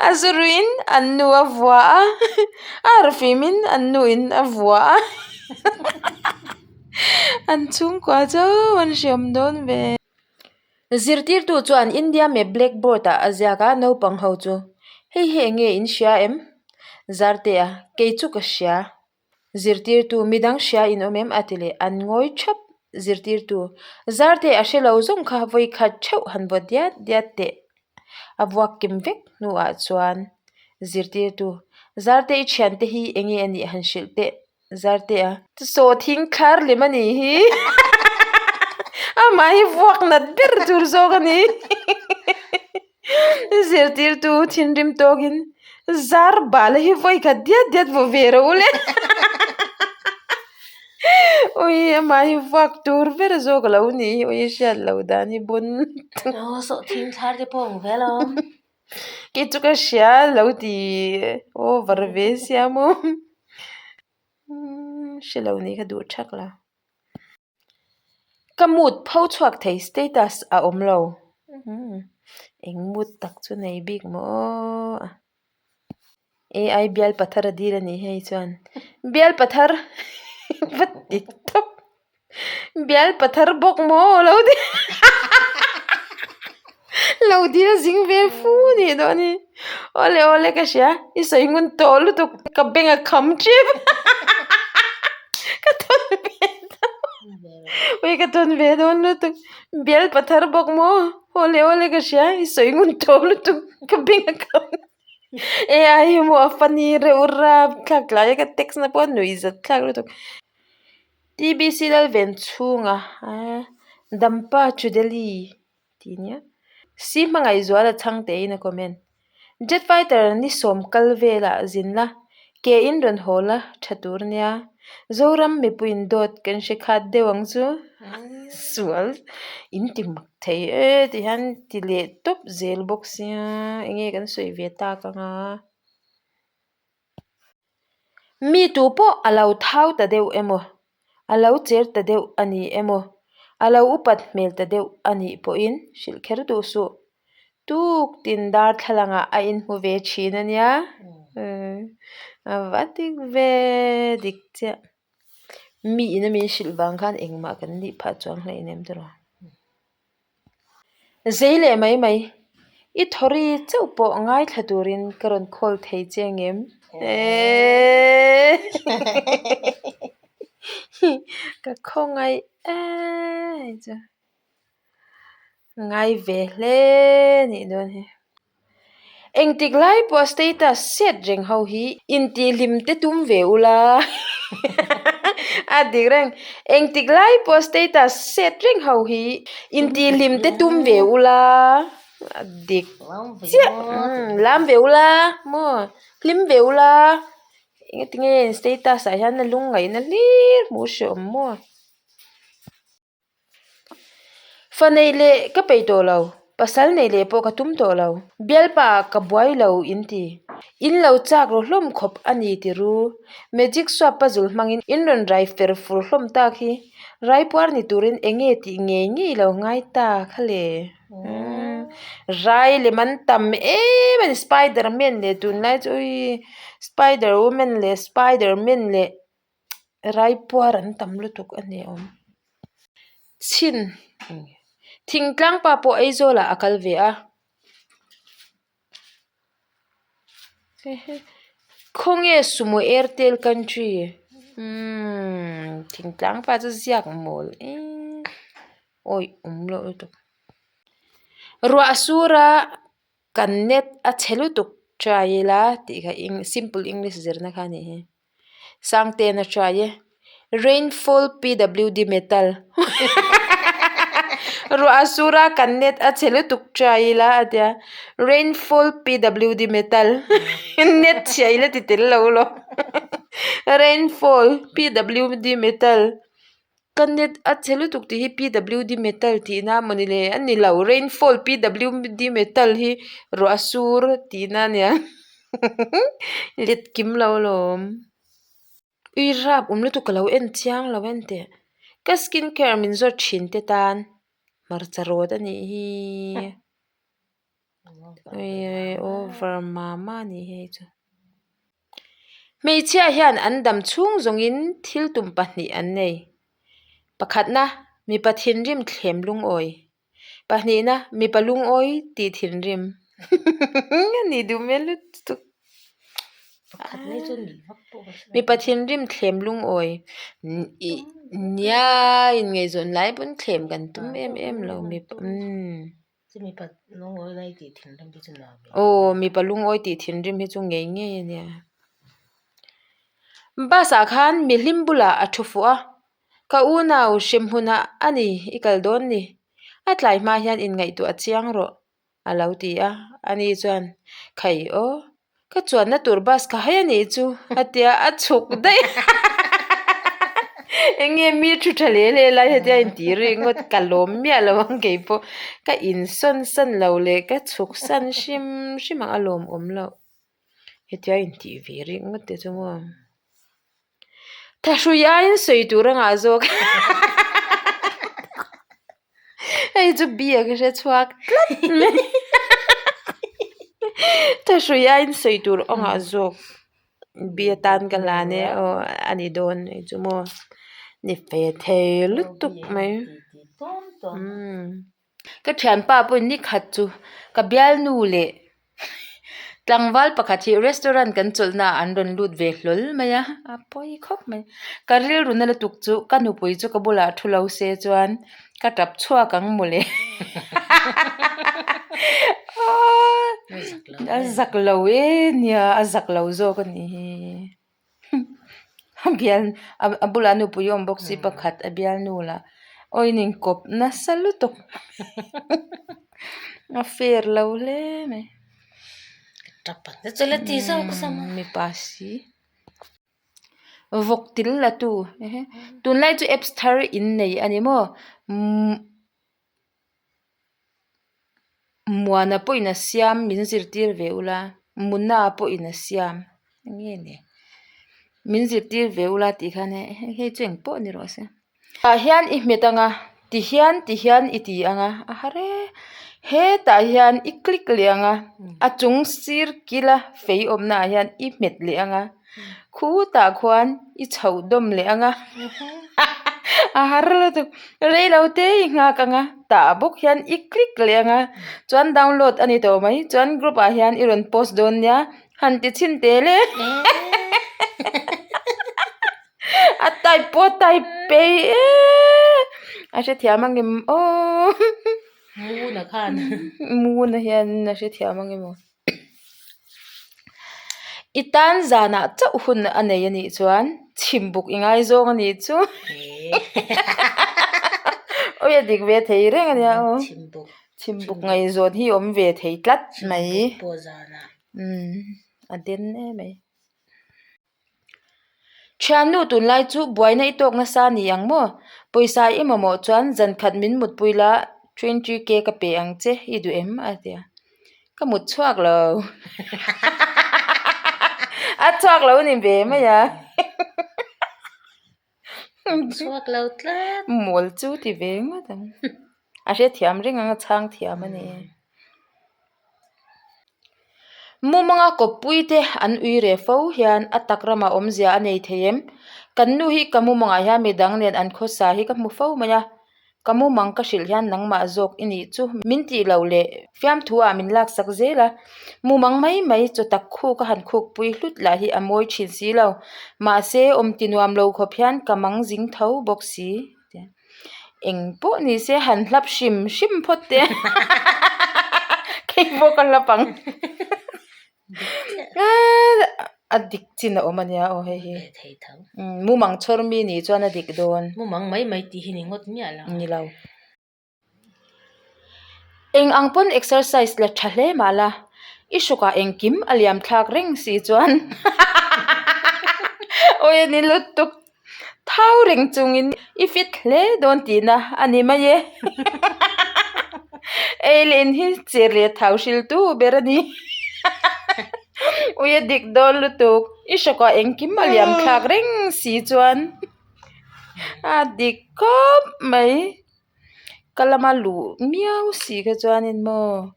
A zuruin an nu a vua a, a harhfimin an nuin a vua a. An chhungkua chu an hriam dawn ve. Zirtirtu chuan India map blackboard ah a ziak a, naupang ho chu, Hei hi eng nge in hria em? Zartea, Kei chu ka hria. Zirtirtu, Midang hria in awm em? a ti leh. An ngawi thap. Zirtirtu, Zarte a hre lo zawng kha vawi khat theuh han vaw diat diat teh. A vuak kim vek hnuah chuan Zirtirtu, Zarte i thiante hi eng nge a nih han hrilh teh. Zarte a sawhthing thlar lem a nih hi. Amah hi vuak nat ber tur zawk a ni. Zirtirtu thinrim tawkin zar bal hi vawi khat diat diat vaw ve rawh u le. Ui amah hi vuak tur ber zawk a lo nih hi ui hriat loh dan hi bun. Aw sawhthing thlar te pawh ang ve alawm. Kei chu ka hria lo ti over ve sia maw. Hre lo nih kha duh thak la. Ka mood pho chhuak thei status a awm lo. Eng mood tak chu nei bik maw aw. AI bial pathar a dil a nih hei chuan bial pathar va ti tawp bial pathar bawk maw aw lo ti lo dil zing ve fu nih dawn hi awle awle ka hria i sawi ngun tawh lutuk ka beng a kham tep ka tawn ve dawn ui ka tawn ve dawn lutuk bial pathar bawk maw awle awle ka hria i sawi ngun tawh lutuk ka beng a kham AI hi maw a funny reuh rap thlak tlai a ka text na pawh a nuih zat thlak lutuk T_B_C Lalven chhunga Dampa Chudeli tih nia si hmangaih zual a chhang teh in a comment jet fighter ni sawm kal velah zin la ke in rawn haw la tha tur nia Zoram mipuiin dawt kan hre khat deuh ang chu sual in ti mak thei e ti hian ti leh tawp zel bawk sia eng nge kan sawi ve tak ang a. Mi tu pawh a lo thau ta deuh emaw, a lo cher ta deuh a ni emaw, a lo upat hmel ta deuh a nih pawhin hrilh kher duh suh. Tuk tin darthlalangah a inhmu ve thin a nia. A va dik ve dik chiah. Mi ina min hrilh vang khan engmah kan nih phah chuang hleinem tiraw. Zei leh mai mai, i thawri chauh pawh ngaithla turin ka rawn call thei che ngem? Ka khawngaih e chu. Ngai ve hle nih dawn hi. Engtik lai pawh status set reng ho hi intihhlim te tum ve ula a dik reng. Engtik lai pawh status set reng ho hi intihhlim te tum ve ula a dik chiah lam ve ula maw hlim ve ula engatinge status ah hian a lungngaihna hlir hmuh hreawm maw. Fa neih leh ka peih tawh lo, pasal neih leh pawh ka tum tawh lo. Bialpa ah ka buai lo in ti. In lo chak ru hlawm khawp a ni ti ru. Magic swap puzzle hmangin in rawn rai fer fur hlawm tak hi. Raipuar ni turin eng nge tih ngei ngei lo ngai ta kha le. Rai lem an tam em a ni spider man leh tunlai chu ui spider woman leh spider man leh. Raipuar an tam lutuk a ni awm. Chhin thingtlang pa pawh Aizawl ah a kal ve a. Khawnge sumo airtel country umm thingtlang pa chu ziak mawl em awih awm loh lutuk. Ruah a sur a. Kan net a chhe lutuk try ila tih kha simple english zirna kha a nih hi Sangte'n a try e rainfall pwd metal ruah a sur a kan net a chhe lutuk try ila a tia rainfall pwd metal net chhia ila ti tel lo lo rainfall pwd metal. Ka net a chhe lutuk tih hi pwd metal tihna a mawni le a ni lo rainfall pwd metal hi ruah a sur tihna a nia let kim lo alawm ui rap awm lutuk ka lo en chiang lo en teh ka skin care min zawt thin te tan hmarcha rawt a nih hi. Over mah mah a nih hi hei chu. Hmeichhia hian an dam chhung zawngin thil tum pahnih an nei. Pakhatna, mipa thinrim thlem lungawi. Pahnihna, mipa lungawi tih thinrim. A nih duh hmel lutuk. Mipa thinrim thlem lungawi. Nia inngaihzawn lai pawn thlem kan tum em em lo mipa umm. Aw mipa lungawi tih thinrim hi chu ngei ngei a nia. Bus ah khan mihlim bulah a thu fuh a, ka unau hremhmunah a ni i kal dawn ni, a tlai hma hian inngaihtuah chiang rawh a lo ti a, ani chuan Khai aw, ka chuanna tur bus ka hai a nih chu a tia a chhuk daih eng nge mi thu tha leh leh lai hetia intih rik ngawt ka lawm miah lo ang kei pawh ka insawn san lo leh ka chhuk san hrim hrim ang a lawmawm loh hetia intih ve rik ngawt te chu maw. Thahrui aiin sawi tur a ngah zawk hei chu biak a hre chhuak tlat mai thahrui aiin sawi tur a ngah zawk bia tan ka hlan e aw a ni dawn hei chu maw ni fe thei lutuk mai umm. Ka thianpa pawhin ni khat chu ka bialnu leh tlangval pakhat hi restaurant kan chawlhna ah an rawn lut ve hlawl mai a, a pawi khawp mai. Ka rilru na lutuk chu ka nupui chu ka bulah thu lo se chuan ka tap chhuak ang mawle a zak lo e nia a zak lo zawk a nih hi. A bial a bulah nupui a awm bawk si pakhat a bialnu lah aw in inkawp nasa lutuk a fair lo hle mai mipa si vawk til la tu tunlai chu apps thar in nei a ni maw umm. Muana pawhin a siam min zirtir ve ula Muna pawhin a siam eng nge ni min zirtir ve ula tih khan hei chu engpawh ni rawh se tah hian i hmet ang a tihian tihian i ti ang a a har e hetah hian i click leh ang a a chung sir kila fei awmna ah hian i hmet leh ang a. Khutah khuan i chhoh dawm leh ang a a har lutuk rei lo te i nghak ang a tah bawk hian i click leh ang a chuan download a ni tawh mai chuan group ah hian i rawn post dawn nia han ti chhin tel e a type pawh a type peih e a hrethiam ang em aw muna hian a hrethiam ang em aw. I tan zanah chauh hun a nei a nih chuan chhimbuk i ngaizawng a nih chu awi a dik ve thei reng a nia aw chhimbuk ngaihzawn hi awm ve thei tlat mai umm a den em mai. Thiannu tunlai chu buaina i tawk nasa ni ang maw? Pawisa i mamawh chuan zan khat min mutpui la 20k ka pe ang che i duh em? a ti a, ka mut chhuak lo a chhuak lo ni ve mai a chhuak lo tlat mawl chu ti ve ngawt ang a hrethiam reng ang a chhang thiam a ni. Mumanga kawppui te an ui reh fo hian a tak ramah awmzia a nei thei em? Kan nu hi ka mumangah hian midang nen an khawsa hi ka hmu fo mai a, ka mumang ka hrilh hian nangmah zawk i nih chu min tih loh leh fiamthu ah min laksak zel a, mumang mai mai chaw tak khuk a han khukpui hlut lah hi a mawi thin si lo, mahse awm ti nuam lo khawp hian ka mang zing tho bawk si. Eng pawh ni se han hlap hrim hrim phawt te keipawh ka hlap ang a dik chin a awm a nia aw hei hi mumang chhawr mi nih chuan a dik dawn mumang mai mai tih hi ni ngawt miah lo ni lo eng ang pawn exercise la tha hle mah la i hrukah engkim a liam thlak reng si chuan awi a ni lutuk. Thau reng chungin i fit hle dawn tihna a ni mai e. Ei leh in hi cher leh thau hriltu ber a ni. Ui a dik dawn lutuk, i hrawkah engkim a liam thlak reng si chuan a dik khawp mai. Ka lama luh miau si kha chuanin maw.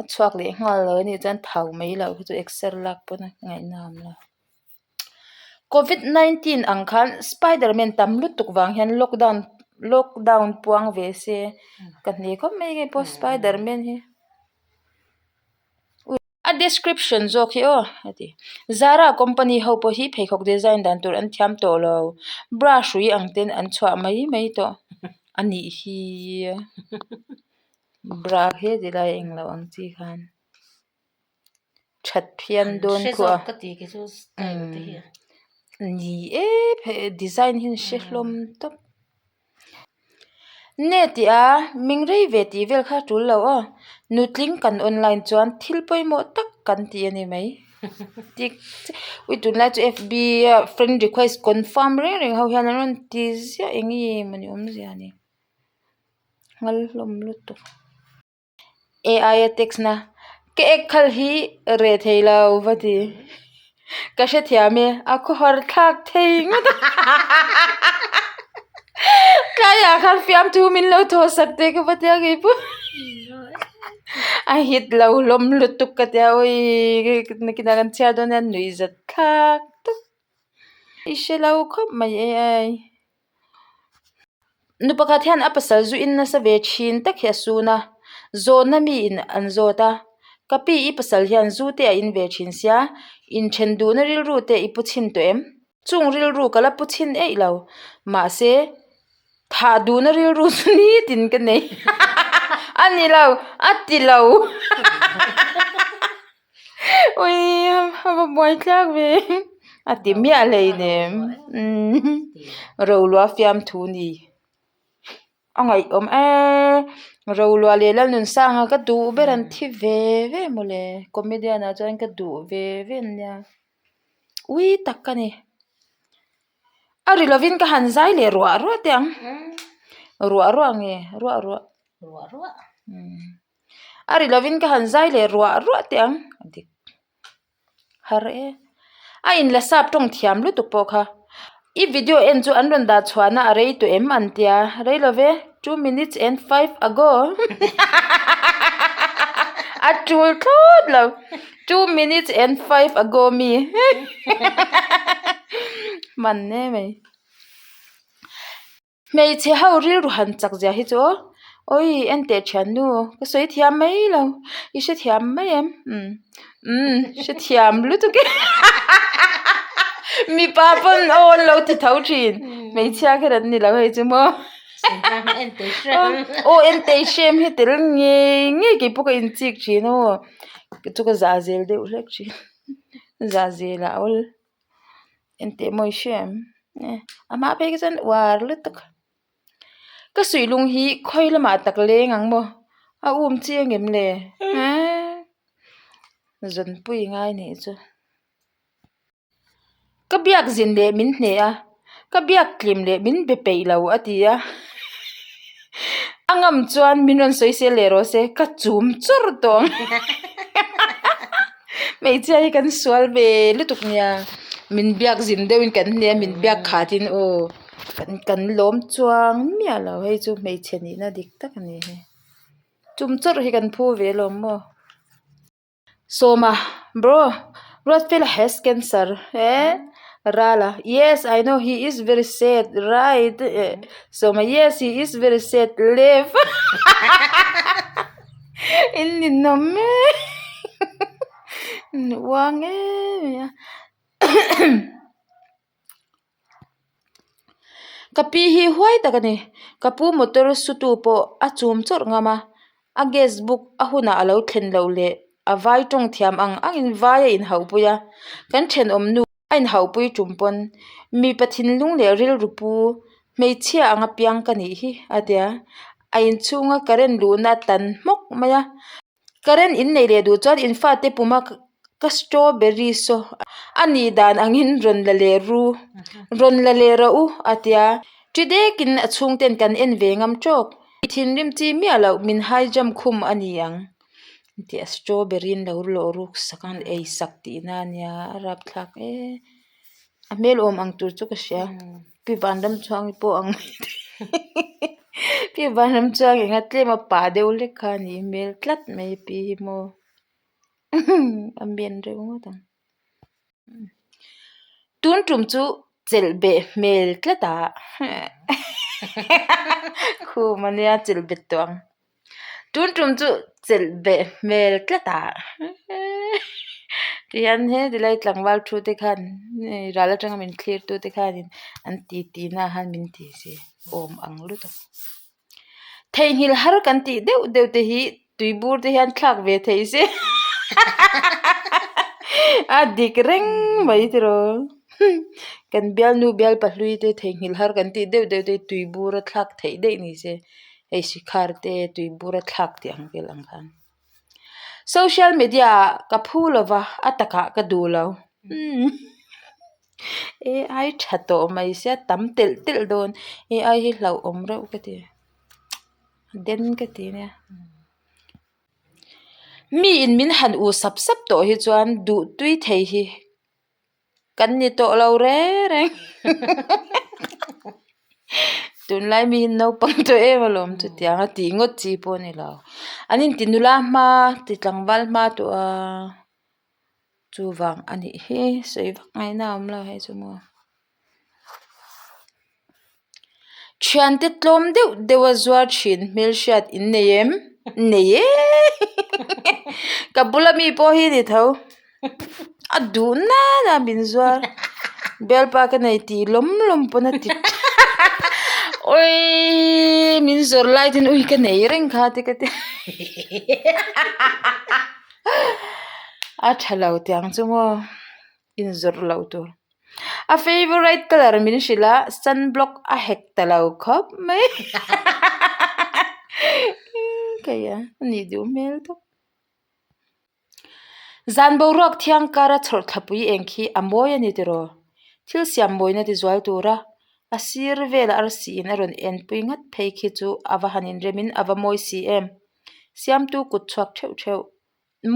A chhuak leh nghal lo a nih chuan thau mai loh hi chu exer lak pawn a ngaihna a awm lo. Covid 19 ang khan spiderman tam lutuk vang hian lockdown lockdown puang ve se ka hne khawp mai nge pawh spiderman hi. A description zawk hi aw a ti. Zara company ho pawh hi pheikhawk design dan tur an thiam tawh lo. Bra hrui ang ten an chhuah mai mai tawh a nih hi. Bra he ti lai englo ang chi khan that phian dawn khu a. Ni e design hi an hre hlawm tawp. Nge tih a ming rei ve tih vel kha a tul lo aw nutling kan online chuan thil pawimawh tak kan ti a ni mai tik ui tunlai chu fb a friend request confirm reng reng ho hian an rawn ti ziah eng nge mawni awmzia ni nghal hlawm lutuk. AI a text na ka ek khal hi reh thei lo va ti ka hrethiam e a khawhar thlak thei ngawt a tlaiah khan fiamthu min lo thaw sak teh ka va tia kei pawh a hit lo hlawm lutuk ka tia awii nakinah kan chhiar dawn hian nuih zat thlak tawp i hre lo khawp mai AI. Nu pakhat hian a pasal zu in nasa ve thin tak hi a sun a, zawhna miin an zawt a, ka pi i pasal hian zu te a in ve thin sia, inthen duhna rilru te i pu chhin tawh em? Chung rilru ka la pu chhin eih lo, mahse thah duhna rilru chu nitin ka nei a ni lo, a ti lo Ui a va buai thlak ve a ti miah hleinem Rolua fiamthu ni a ngaihawm eee Rolua leh Lalnunsanga ka duh ber an thi ve ve mawle comedian ah chuan ka duh ve ve ania ui tak ka ni a ri lovin ka han zai leh ruah ruah teh ang ruah ruah nge ruah ruah ruah ruah. A ri lovin ka han zai leh ruah ruah teh ang a dik har e. A inla sap tawng thiam lutuk pawh kha. I video en chu an rawn dah chhuahna a rei tawh em an tia rei love 2 minutes and 5 ago a tul thlawt lo 2 minutes and 5 ago mi hman em mai. Hmeichhe ho rilru han chak zia hi chu aw awi en teh thiannu ka sawi thiam mai lo i hrethiam mai em umm umm hrethiam lutuk e mipa pawn aw an lo ti tho thin hmeichhia kher an ni lo hei chu maw aw en teh hrem hi tel ngei ngei keipawh ka inchik thin aw chu ka zah zel deuh hlek thin zah zel a awl. Engtih maw i hria em? A hma phei khi chuan uar lutuk ka suih lung hi khawi lamah tak leng ang maw a um chiang em le eee zawnpui ngai nih chu ka biak zin leh min hne a ka biak tlim leh min be peih lo a ti a a ngam chuan min rawn sawi sel leh rawh se ka chum chawrh tawh ang. Hmeichhia hi kan sual ve lutuk nia min biak zin deuhin kan hne a min biak khat in aw kan lawm chuang miah lo hei chu hmeichhe nihna dik tak a ni hei chum chawrh hi kan phu ve alawm maw Sawma bro Ruatfela has cancer eh Rala yes I know he is very sad right Sawma yes he is very sad left In ninawm e uang em a ka pi hi huai tak a ni ka pu motor su tu pawh a chum chawrh ngam a a gas book a hunah a lo thlen loh leh a vai tawng thiam ang angin vai a inhauhpui a kan thenawm nu a inhauhpui tum pawn mipa thinlung leh rilru pu hmeichhia anga piang ka nih hi a ti a a inchhunga current luhna a tan hmawk mai a current in neih leh duh chuan in fate puma ka strawberry saw a nih dan angin rawn la leh ru rawn la leh rawh u a ti a ti dekin a chhung ten kan en ve ngam tawk thinrim chi miah loh min high jump khum a ni ang. Tih a strawberry an lo lawh ruk sak a an ei sak tihna a nia a rapthlak e a hmel awm ang tur chu ka hria pi vanram chhuangi pawh ang mai thei. Pi Vanram chuan enga tlem a pah deuh hlek kha a nih hmel tlat mai pi hi maw a men reuh ngawt ang. Tun tum chu chelh beh hmel tlat a khum a nia chelh bet tawh ang. Tun tum chu chelh beh hmel tlat a tihian he tilai tlangval thu te khan ral atanga min thlir tu te khanin an ti ti na ah khan min ti si awm ang lutuk. Theihnghilh har kan tih deuh deuh te hi tuibur te hian thlak ve thei se a dik reng mai tiraw kan bialnu bialpa hlui te theihnghilh har kan tih deuh deuh te hi tuibur a thlak theih daih ni se hei sikhar te tuibur a thlak tih ang vel ang khan social media ah ka phu lova a takah ka duh lo AI tha tawh mai sia tam telh telh dawn AI hi hlauhawm reuh ka ti a den ka ti nia mi in min han uh sap sap tawh hi chuan duh tui thei hi. Kan ni tawh lo reng reng tunlai mi hi naupang tawh em alawm chutiang a tih ngawt chi pawh a ni lo an inti nula hma ti tlangval hma tawh a chuvang a nih hi sawi vak ngaihna a awm lo hei chu maw. Thiante tlawm deuh deuh a zuar thin hmelhriat in nei em? Nei e! Ka bula mi pawh hi ni tho. A duh nan a min zuar. Bialpa ka nei tih lawm lawm pawn a ti Awii min zawrh lai ten ui ka nei reng kha te ka ti A tha lo tiang chu maw inzawrh loh tur. A favourite colour min hrilh a sunblock a hek ta lo khawp mai kei a nih duh hmel tawp. Zan boruak thiang kara chhawrh thlapui eng khi a mawi a ni tiraw? Thil siam mawina ti zual tura a sir vela arsi in a rawn enpui ngat phei khi chu a va han inremin a va mawi si em. Siamtu kut chhuak theuh theuh.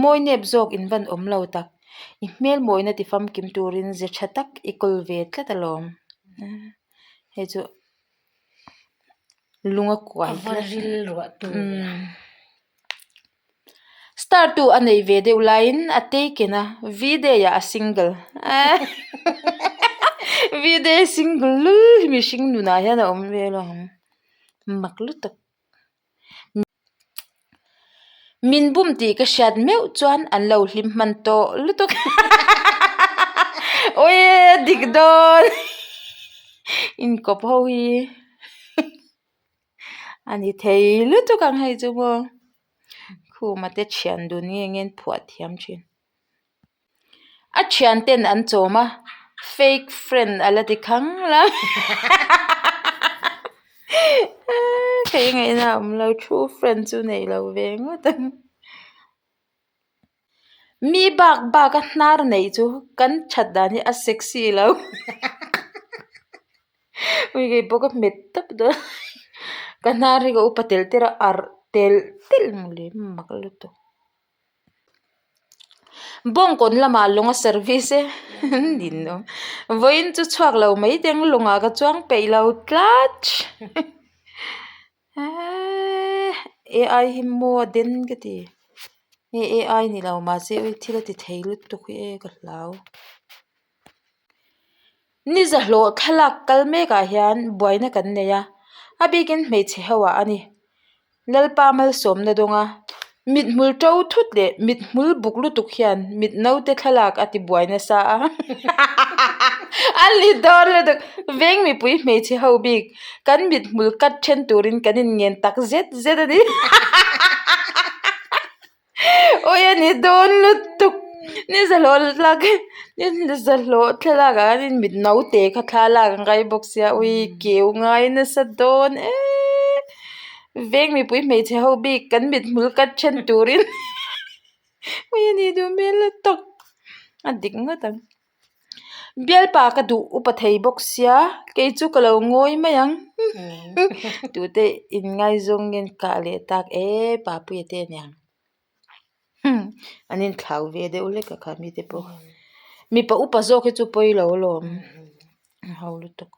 Mawi nep zawk in van awm lo tak. I hmel mawina ti famkim turin ze tha tak i kawl ve tlat alawm. Hei chu lung a kuai tlat. Star tu a nei ve deuh laiin a taken a, V-day ah a single. V-day single lul hi mihring nunah hian a awm ve lo ang. Mak lutuk. Min bum tih ka hriat meuh chuan an lo hlim hman tawh lutuk. Awii dik dawn inkawp ho hi a ni thei lutuk ang hei chu maw khuma te thian dun nge nge an phuah thiam thin. A thian ten an chawm a fake friend a la ti khang la kei ngaihna a awm lo true friend chu nei lo ve ngawt ang. Mi bak bak a hnar neih chu kan that dan hi a sexy lo ui kei pawh ka hmet tawp dawn ka hnar hi ka upa telh telh a arh telh telh mawle mak lutuk. Bawngkawn lamah lawng a service e nin awm vawiin chu chhuak lo mai teng lawngah ka chuang peih lo tlat eeee ai hi maw a den ka ti hei ai ni lo mahse thil a ti thei lutuk hi e ka hlau. Ni zahlawh thlalak kal mekah hian buaina kan nei a, a bikin hmeichhe ho ah a ni. Lalpa malsawmna dawnga mithmul to thut leh mithmul buk lutuk hian mit naute thlalak a ti buai nasa a, a ni dawn lutuk. Veng mipui hmeichhe ho bik kan mithmul cut then turin kan inngen tak zet zet a ni. Awi a ni dawn lutuk ni zahlawh lak ni zahlawh thlalak ah hian mit naute kha thla lak an ngai bawk sia ui keu ngai nasa dawn eee veng mipui hmeichhe ho bik kan mit hmul cut then turin ui a ni duh hmel lutuk a dik ngawt ang. Bialpa ka duh upa thei bawk sia kei chu ka lo ngawi mai ang tute inngaizawng nge an kah leh tak e Papuia te aniang an inthlau ve deuh hlek a kha mite pawh mipa upa zawk hi chu pawi lo alawm a ho lutuk.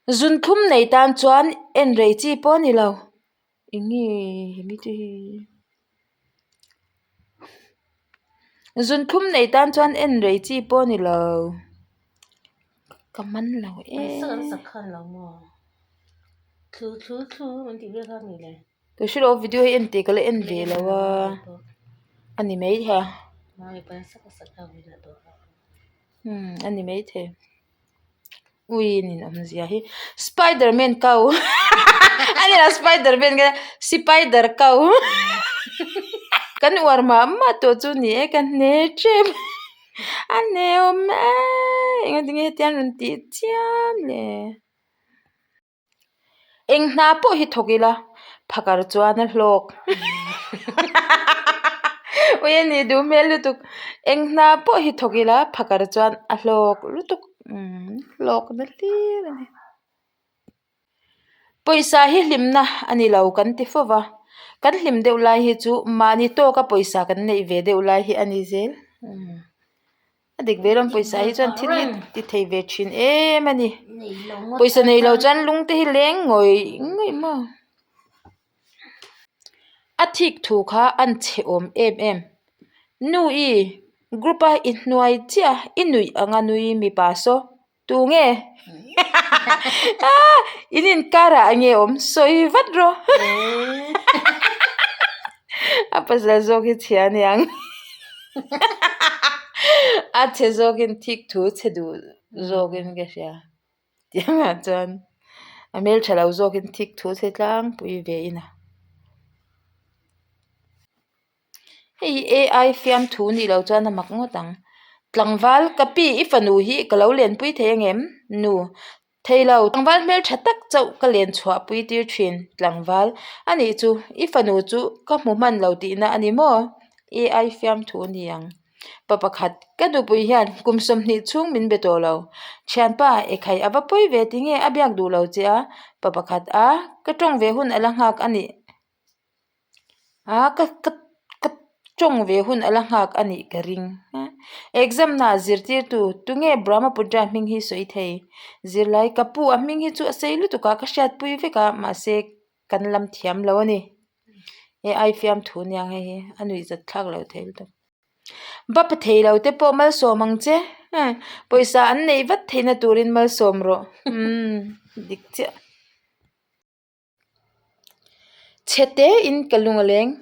Zunthlum nei tan chuan en rei chi pawh a ni lo. Eng nge hemi te hi? Zunthlum nei tan chuan en rei chi pawh a ni lo. Ka man lo e. Ka hre lo video hi en tih ka la en ve lo a a ni mai thei a umm a ni mai thei ui nin awmzia hi spider man kau a ni lo spider man ka sipider kau kan uar mah mah tawh chu ni e ka hne tep a hne awm e engtin nge hetiang rawn tih chiam le. Eng hna pawh hi thawk ila phakar chuan a hlawk ui a nih duh hmel lutuk eng hna pawh hi thawk ila phakar chuan a hlawk lutuk umm hlawk na hlir a ni pawisa hi hlimna a ni lo kan ti fo va kan hlim deuh lai hi chu mahni tawka pawisa kan neih ve deuh lai hi a ni zel umm. A dik ve lawm pawisa hi chuan thil hi ti thei ve thin em a ni pawisa nei lo chuan lung te hi leng ngawih ngawih maw a thik thu kha an chhe awm em em nu i group a i hnuai chiah a i nuih anga nui mipa saw tunge in inkar ah enge awm sawi vat rawh a pasal zawk hi chhia a niang a chhe zawkin thik thu chhe duh zawkin ka hria tiangah chuan a hmeltha lo zawkin thik thu chhe tlangpui ve in a. Hei AI fiamthu nih loh chuan a mak ngawt ang. Tlangval, ka pi i fanu hi ka lo lenpui thei angem? Nu, thei lo. Tlangval hmeltha tak chauh ka len chhuah pui tir thin. Tlangval, a nih chu, i fanu chu ka hmu hman lo tihna a ni maw? AI fiamthu ni ang. Pa pakhat, ka nupui hian kum 20 chhung min be tawh lo. Thianpa, ekhai a va pawi ve tinge a biak duh lo che a? Pa pakhat, a, ka tawng ve hun a la nghak a nih. A ka ka ka tawng ve hun a la nghak a nih ka ring exam na zirtirtu tunge Brahmaputra hming hi sawi thei zirlai ka pu a hming hi chu a sei lutuk a ka hriatpui vek a mahse kan lam thiam lo a ni he ai fiamthu aniang hei hi a nuih zat thlak loh thei lutuk va pe thei lo te pawh malsawm ang che pawisa an neih vat theihna turin malsawm rawh umm dik chiah. Chhe tein ka lung a leng.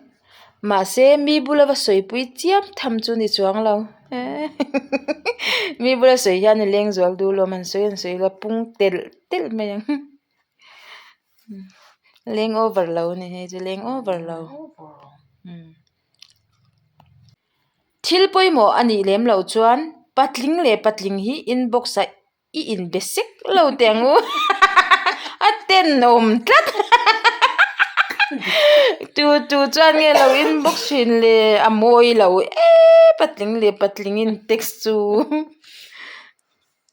Mahse, mi bula va sawipui chiam tham chu ni chuang lo. Mi bula sawi hian a leng zual duh lo, an sawi an sawi la pung telh telh mai ang. Leng over lo a ni hei chu leng over lo. Thil pawimawh a nih lem loh chuan patling leh patling hi inbox ah I inbe sek lo teh ang u a tenawm tlat tu tu chuan nge lo inbox thin le a mawi lo e patling leh patling in text chu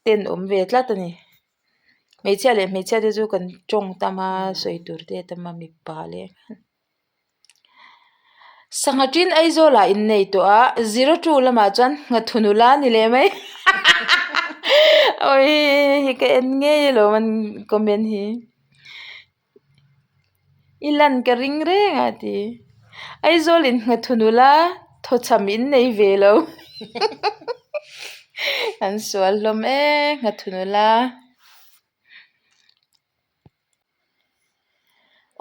tenawm ve tlat a ni hmeichhia leh hmeichhia te chu kan tawng tam a sawi tur te a tam a mipa leh. Sangha tin Aizawl ah in nei tawh a 02 lamah chuan nghathu nula a ni leh mai awii hi ka en ngei alawm an comment hi i lan ka ring reng a ti Aizawl in nghathu nula thawchham in nei ve lo an sual hlawm e nghathu nula.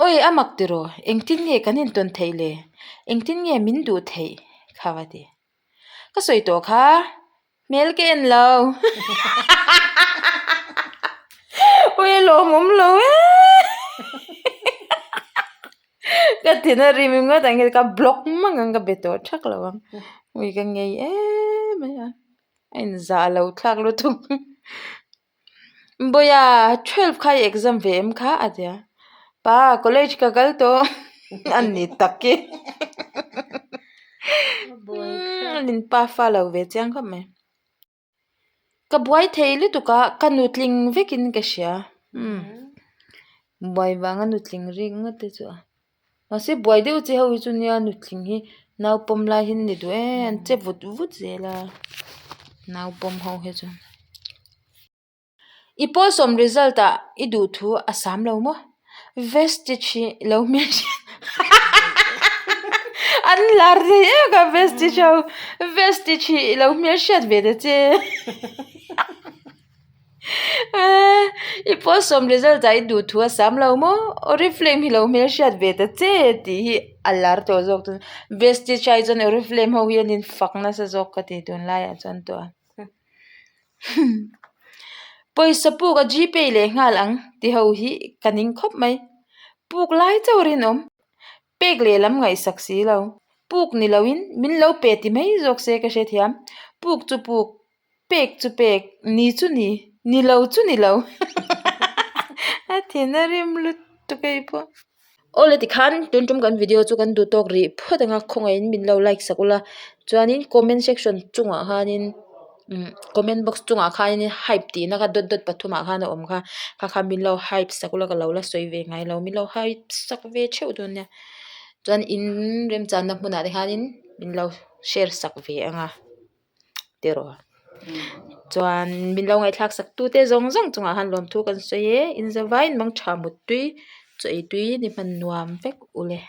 Awi a mak tiraw, engtin nge kan intawn theih le? Engtin nge min duh theih? Kha va ti. Ka sawi tawh kha, hmel ka en lo. Awi a lawmawm lo e. Ka thin a rim ngawt ang hi ka block mang ang ka be tawh thak lo ang. Ui ka ngei em mai a, a inzah lo thlak lutuk. Bawiha 12 kha i exam ve em kha a ti a pa college ka kal tawh a ni tak e min pa fa lo ve chiang khawp mai ka buai thei lutuk a ka nutling vekin ka hria umm buai vanga nutling rik ngawt te chu a. Mahse buai deuh che ho hi chu nia nutling hi nau pawm lai hi an ni duh e an che vut vut zel a nau pawm ho hi chuan. I pawlsawm result ah i duh thu a sam lo maw? Vestige hi lo hmel an lar thei em ka vestige ho vestige hi lo hmelhriat ve ta che i pawlsawm result ah i duh thu a sam lo maw oriflame hi lo hmelhriat ve ta che tih hi a lar tawh zawk tun vestige ai chuan oriflame ho hi an in fak nasa zawk ka ti tunlaiah chuan tawh a. Pawisa puk a gpay leh nghal ang ti ho hi ka ning khawp mai. Puk lai chauh rinawm. Pek leh lam ngaihsak si lo. Puk ni loin min lo pe ti mai zawk se ka hrethiam. Puk chu puk, pek chu pek, ni chu ni, ni lo chu ni lo. A thin a rim lutuk hei pawh. Awle tikhan tun tum kan video chu kan duh tawk rih phawt anga khawngaihin min lo like sak ula chuanin comment section chungah khanin umm comment box chungah khanin hype tihna kha dot dot pathumah khan a awm kha kha kha min lo hype sak ula ka lo la sawi ve ngai lo min lo hype sak ve theuh dawn nia chuan in remchanna hmunah te khanin min lo share sak ve anga. Tiraw chuan min lo ngaihthlak sak tu te zawng zawng chungah khan lawmthu kan sawi e in zavaiin mang tha muttui chaw ei tui ni hman nuam vek ule.